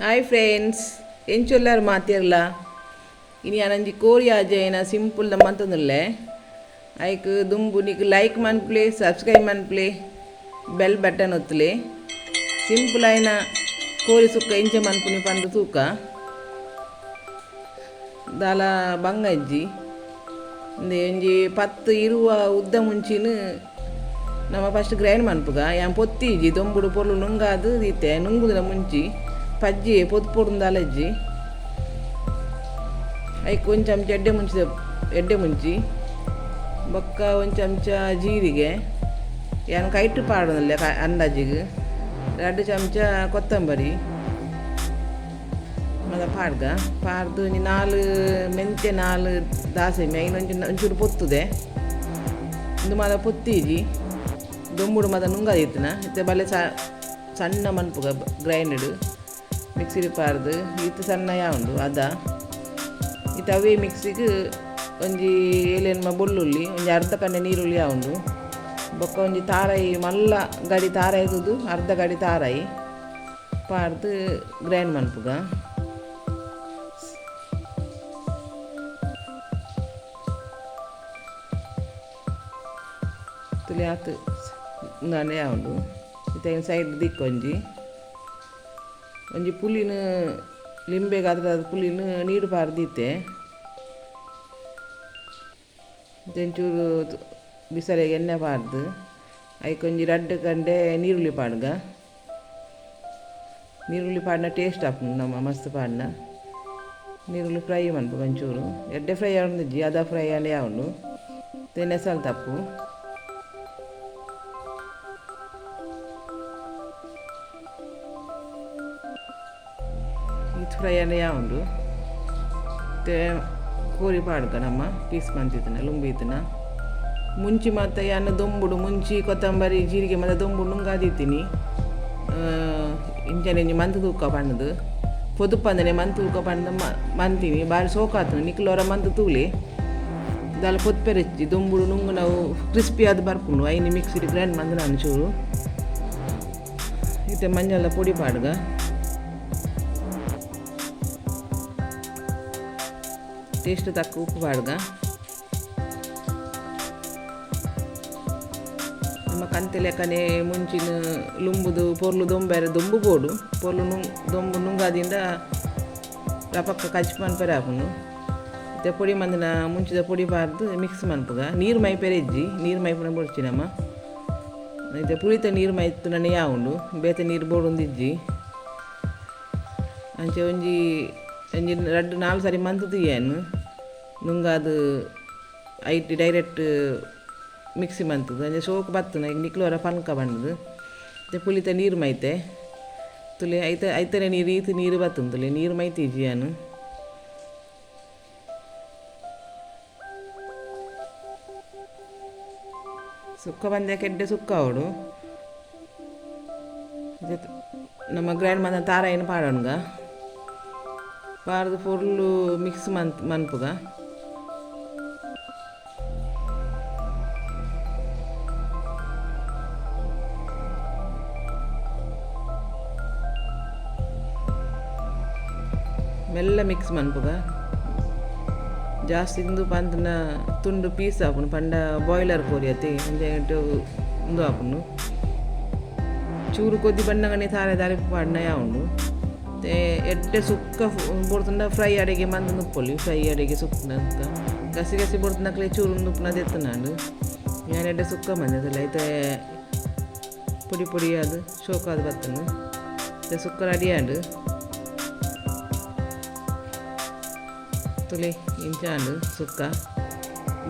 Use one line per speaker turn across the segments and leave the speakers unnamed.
Hi friends, ಎಂಚೊಲ್ಲಾರು ಮಾತಿರ್ಲ ಇನಿ ಅನಂಜಿ ಕೋರಿ ಆಜೈನ simple ಮಂತೊಂದುಲ್ಲೆ ಐಕ್ ದುಂಬು ನಿಕ್ ಲೈಕ್ ಮನ್ಪ್ಲೆ, ಸಬ್ಸ್ಕ್ರೈಬ್ ಮನ್ಪ್ಲೆ, ಬೆಲ್ ಬಟನ್ ಒತ್ತುಲೆ. ಸಿಂಪಲ್ ಆಯಿನ ಕೋರಿ ಸುಕ್ಕ ಎಂಚ ಮನ್ಪುನಿ ಪಂದ್ ತೂಕ ದಾಲ ಬಂಗಜ್ಜಿ ಇಂದೆ ಒಂಜಿ 10 ಇರುವ ಉದ್ದ ಮುಂಚಿನ ನಮ್ಮ ಫಸ್ಟ್ ಗ್ರೈಂಡ್ ಮನ್ಪುಗ ಯಾನ್ ಪೊತ್ತಿಜಿ ದೊಂಬುಡು ಪೊರ್ಲು ನುಂಗಾದು ದೀತೆ ನುಂಗುದಿನ ಮುಂಚಿ ಪಜ್ಜಿ ಪೊತ್ತು ಪೊಡುಂದಾಲಜ್ಜಿ ಐಕ್ ಒಂದು ಚಮಚ ಎಡ್ಡೆ ಮುಂಚಿದ ಎಡ್ಡೆ ಮುಂಚಿ ಬೊಕ್ಕ ಒಂದು ಚಮಚ ಜೀರಿಗೆ ಯಾನ್ ಕೈಟ್ ಪಾಡೊಂದುಲ್ಲೆ ಅಂದಾಜಿಗ್ 2 ಚಮಚ ಕೊತ್ತಂಬರಿ ಮದ ಪಾಡ್ಗ ಪಾಡ್ದು ಒಂಜಿ 4 ಮೆಂತೆ 4 ದಾಸೆಮಿ ಐನ್ ಒಂಜಿ ಒಂಚೂರು ಪೊತ್ತುದೆ ಇಂದು ಮಾದ ಪೊತ್ತಿಜಿ ದೊಂಬುಡು ಮದ ನುಂಗಾದಿತ್ತಿನ ಇತ್ತೆ ಬಲೆ ಸಣ್ಣ ಮನ್ಪುಗ ಗ್ರೈಂಡೆಡ್ ಮಿಕ್ಸಿಡ್ ಪಾಡ್ದು ಇತ್ತು ಸಣ್ಣ ಯಾವುಂಡು ಅದ ಇತ್ತು ಅವೇ ಮಿಕ್ಸಿಗೆ ಒಂಜಿ ಏಲೆನ್ಮ ಬೊಳ್ಳುಳ್ಳಿ ಒಂಜಿ ಅರ್ಧ ಕಣ್ಣೆ ನೀರುಳ್ಳಿ ಯಾವುಂಡು ಬೊಕ್ಕ ಒಂಜಿ ತಾರಾಯಿ ಮಲ್ಲ ಗಡಿ ತಾರಾಯಿ ತುದು ಅರ್ಧ ಗಡಿ ತಾರಾಯಿ ಪಾಡ್ದು ಗ್ರೈಂಡ್ ಮನ್ಪುಗ ತುಲಿ ಆತು ಉಂದಾನೆ ಯಾವುಂಡು ಇತ್ತೆ ಸೈಡ್ ದಿಕ್ಕು ಒಂಜಿ ಒಂಜಿ ಪುಲಿನ ಲಿಂಬೆಗೆ ಅದ್ರ ಪುಲಿನ ನೀರು ಪಾರ್ದಿತ್ತೆ ಒಂಚೂರು ಬಿಸರೆಗೆ ಎಣ್ಣೆ ಪಾಡ್ದು ಐಕ್ ಒಂಜಿ 2 ಗಂಟೆ ನೀರುಳ್ಳಿ ಪಾಡ್ಗ ನೀರುಳ್ಳಿ ಪಾಡ್ನ ಟೇಸ್ಟ್ ಆಪುಂಡು ನಮ್ಮ ಮಸ್ತ್ ಪಾಡ್ನ ನೀರುಳ್ಳಿ ಫ್ರೈ ಮನ್ಪುಗ ಒಂಚೂರು ಎಡ್ಡೆ ಫ್ರೈ ಆವೊಂದಿಜ್ಜಿ ಅದ ಫ್ರೈ ಆಂಡ ಯಾವುಂಡು ನೆಸಲ್ ತಪ್ಪು ಫ್ರೈ ಆಂಡ ಯಾವುಂಡು ಮತ್ತೆ ಕೋರಿ ಪಾಡ್ಗ ನಮ್ಮ ಪೀಸ್ ಮಂತಿತ್ತನ ಲುಂಬಿ ಇತ್ತನ ಮುಂಚಿ ಮತ್ತು ಯಾನ ದೊಂಬುಡು ಮುಂಚಿ ಕೊತ್ತಂಬರಿ ಜೀರಿಗೆ ಮತ್ತು ದೊಂಬುಡು ನುಂಗಾದಿತ್ತೀನಿ ಇಂಚನೆ ಒಂಜಿ ಮಂತ್ ತೂಕ ಪಂಡ್ದು ಪೊದುಪಂದನೆ ಮಂತ್ ತೂಕ ಪಂಡ್ದು ಮಂತೀನಿ ಬಾರಿ ಸೋಕಾತನ ನಿಕ್ಲೋರ ಮಂತ್ ತೂಲೆ ದಾಲ ಪೊತ್ಪೆರೆಚ್ಚಿ ದೊಂಬುಡು ನುಂಗು ನಾವು ಕ್ರಿಸ್ಪಿ ಆದ್ ಬರ್ಪುಂಡು ಐನಿ ಮಿಕ್ಸಿಡ್ ಗ್ರೈಂಡ್ ಮಂದ್ ನಾನು ಚೂರು ಇತ್ತೆ ಮಂಜಲ ಪೊಡಿ ಪಾಡ್ಗ ಟೇಸ್ಟ್ ತಕ್ಕ ಉಪ್ಪು ಪಾಡ್ಗ ನಮ್ಮ ಕಂತೆ ಲೆಕ್ಕನೆ ಮುಂಚಿನ ಲುಂಬುದು ಪೊರ್ಲು ದೊಂಬೆರೆ ದೊಂಬು ಬೋಡು ಪೊರ್ಲು ದೊಂಬು ನುಂಗಾದಿಂದ ರಪಕ್ಕ ಕಚ್ ಮನ್ಪೆರೆ ಆಪುಂಡು ಇತ್ತೆ ಪೊಡಿ ಮಂದಿನ ಮುಂಚಿದ ಪೊಡಿ ಪಾಡ್ದು ಮಿಕ್ಸ್ ಮನ್ಪುಗ ನೀರು ಮೈಪೆರೆ ಇಜ್ಜಿ ನೀರು ಮೈಪುನ ಬೊಡ್ಚಿ ನಮ್ಮ ಇತ್ತೆ ಪುಳಿತ ನೀರು ಮೈತುನನೆ ಯಾವುಂಡು ಬೇತೆ ನೀರು ಬೋಡೊಂದಿಜ್ಜಿ ಅಂಚೆ ಒಂಜಿ ಒಂಜಿ 2 4 ಸರಿ ಮಂತ್ ತುಯ್ಯನು ನುಂಗಾದು ಐಟ್ ಡೈರೆಕ್ಟ್ ಮಿಕ್ಸಿ ಮಂತದು ಅಂಚೆ ಸೋಕು ಬತ್ತುನ ಈಗ ನಿಕ್ಲೋರ ಪನ್ಕ ಬಂಡದು ಮತ್ತು ಪುಳಿತ ನೀರು ಮೈತೆ ತುಲೆ ಐತ ಐತನೆ ನೀರು ಈತ ನೀರು ಬತ್ತುಂದು ತುಲೆ ನೀರು ಮೈತಿಜ್ಜಿ ಯಾನು ಸುಕ್ಕ ಬಂದೆ ಕೆಡ್ಡೆ ಸುಕ್ಕ ಅವಡು ನಮ್ಮ ಗ್ರ್ಯಾಂಡ್ ಮಂದ ತಾರಾಯಿನ ಪಾಡೋಣ್ಗ ಪಾಡ್ದು ಫುಲ್ಲು ಮಿಕ್ಸ್ ಮನ್ಪುಗ ಮೆಲ್ಲ ಮಿಕ್ಸ್ ಮನ್ಪುಗ ಜಾಸ್ತಿ ಇಂದು ಪಂತನ ತುಂಡು ಪೀಸ್ ಆಪುಂಡು ಪಂಡ ಬಾಯ್ಲರ್ ಕೋರಿ ಅತ್ತೆ ಒಂಜಿ ಉಂದು ಆಪುಂಡು ಚೂರು ಕೊದ್ದಿ ಬಣ್ಣಗನೆ ತಾರೆ ದಾರಿ ಪಾಡ್ನ ಯಾವುಂಡು ಮತ್ತು ಎಡ್ಡೆ ಸುಕ್ಕ ಬೊಡ್ತುಂಡ ಫ್ರೈ ಅಡಿಗೆ ಮಂದ ನುಪ್ಪೊಲಿ ಫ್ರೈ ಅಡಿಗೆ ಸುಕ್ಕನ ಗಸಿ ಗಸಿ ಬೊಡ್ತುನಕ್ಲೆ ಚೂರು ನುಪ್ಪುನದು ಎತ್ತುನಾಂಡು ಯಾನ್ ಎಡ್ಡೆ ಸುಕ್ಕ ಮಂದದಲ್ಲ ಐತೆ ಪೊಡಿ ಪೊಡಿ ಅದು ಶೋಕಾದ್ ಬತ್ತುಂಡು ಮತ್ತೆ ಸುಕ್ಕ ರೆಡಿ ಆಂಡು ತುಲೆ ಇಂಚಾಂಡು ಸುಕ್ಕ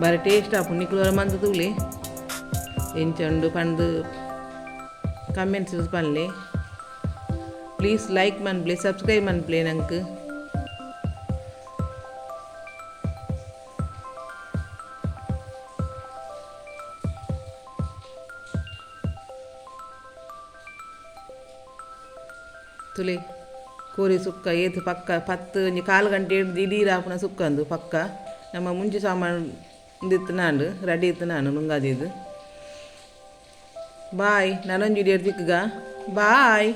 ಬಾರಿ ಟೇಸ್ಟ್ ಆಪುಂಡು ನಿಕ್ಲೋರ ಮಂದ ತೂಲೆ ಇಂಚಂಡು ಪಂದು ಕಮೆಂಟ್ಸ್ ಪನ್ಲೆ ಪ್ಲೀಸ್ ಲೈಕ್ ಮನ್ಪ್ಲೆ ಸಬ್ಸ್ಕ್ರೈಬ್ ಮನ್ಪ್ಲೆ ನಂಗೆ ತುಲೆ ಕೋರಿ ಸುಕ್ಕ ಏತು ಪಕ್ಕ 10 ಒಂಜಿ 1/4 ಗಂಟೆ ದಿಢೀರ್ ಆಪುನ ಸುಕ್ಕ ಅಂದು ಪಕ್ಕ ನಮ್ಮ ಮುಂಚಿ ಸಾಮಾನು ಇತ್ತು ರೆಡಿ ಇತ್ತು ನಾನು ನುಂಗಾದಿದ್ದು. ಬಾಯ್, ನಾನೊಂಜಿ ವಿಡಿಯೋ ತಿಕ್ಕುಗ. ಬಾಯ್.